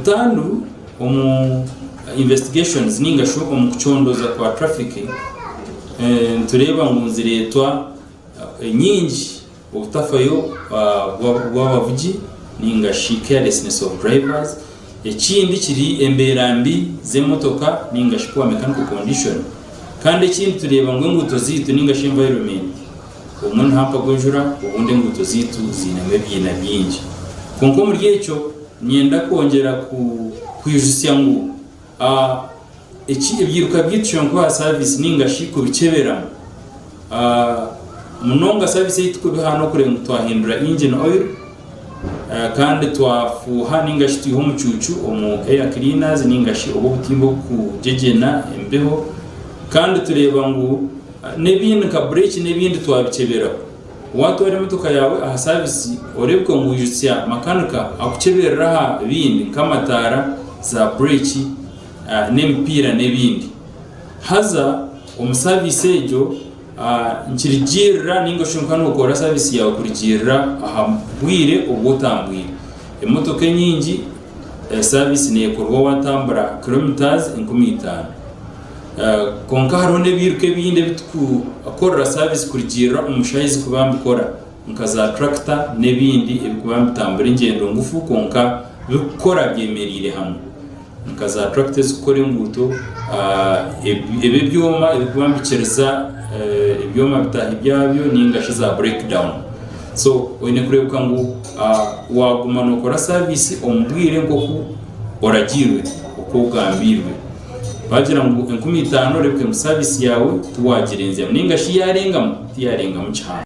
Butandu omu investigations ninga shi omu kucondoza kwa traffic nitureeba ngu nizireetwa nyingi obutafayo bw'abavugi ninga shi carelessness of drivers. Ekindi kiri embeera mbi z'emotoka ninga shi poor mechanical condition. Kandi ekindi tureeba ngu enguuto zaitu ninga shi environment obumwe nihampagwa enjura obundi enguuto zaitu ziinemu ebiina bingi. Kwonka omuri ekyo niinyenda kwongyera kwijutsya ngu eki ebyiruka byaitu tushemereire kubiha saviisi ninga shi kubikyeberamu. Munonga saviisi ei turikubiha n'okureeba ngu twahindura engine oil kandi twafuuha ninga shi twiha omucuucu omu air cleaners ninga shi obu obutimba oburikugyegyena embeho kandi tureeba ngu n'ebindi nka bureki n'ebindi twabikyeberaho. Waatwara emotoka yaawe aha saavisi oreebeka ngu waijutsya makanika akukyeberera aha bindi nk'amataara, za bureeki n'emipiira n'ebindi. Haza omu saavisi egyo nikirugiirira nainga shi nka nookora saavisi yaawe kurugiirira aha bwire obu otambwire. Emotoka enyingi saavisi neekorwa waatambura kilometres 5000. Kwonka hariho n'ebiiruka ebindi ebi turikukorera saavisi kurugiirira omu shaaha ezi zirikuba nibikora nka za turakita n'ebindi ebirikuba nibitambura engyendo ngufu kwonka birikukora byemereire hamwe nka za turakita ezirikukora enguuto, ebi ebyoma ebirikuba nibikiriza ebyoma bitaahi byabyo ninga shi za bureekidawuni. So oine kureebeka ngu waaguma nookora saavisi omu bwire nk'oku oragiirwe, oku ogambiirwe. Baagira ngu 5000 oreebeke ngu saavisi yaawe tiwaagirenzyamu nainga shi yaarengamu tiyaarengamu kihango.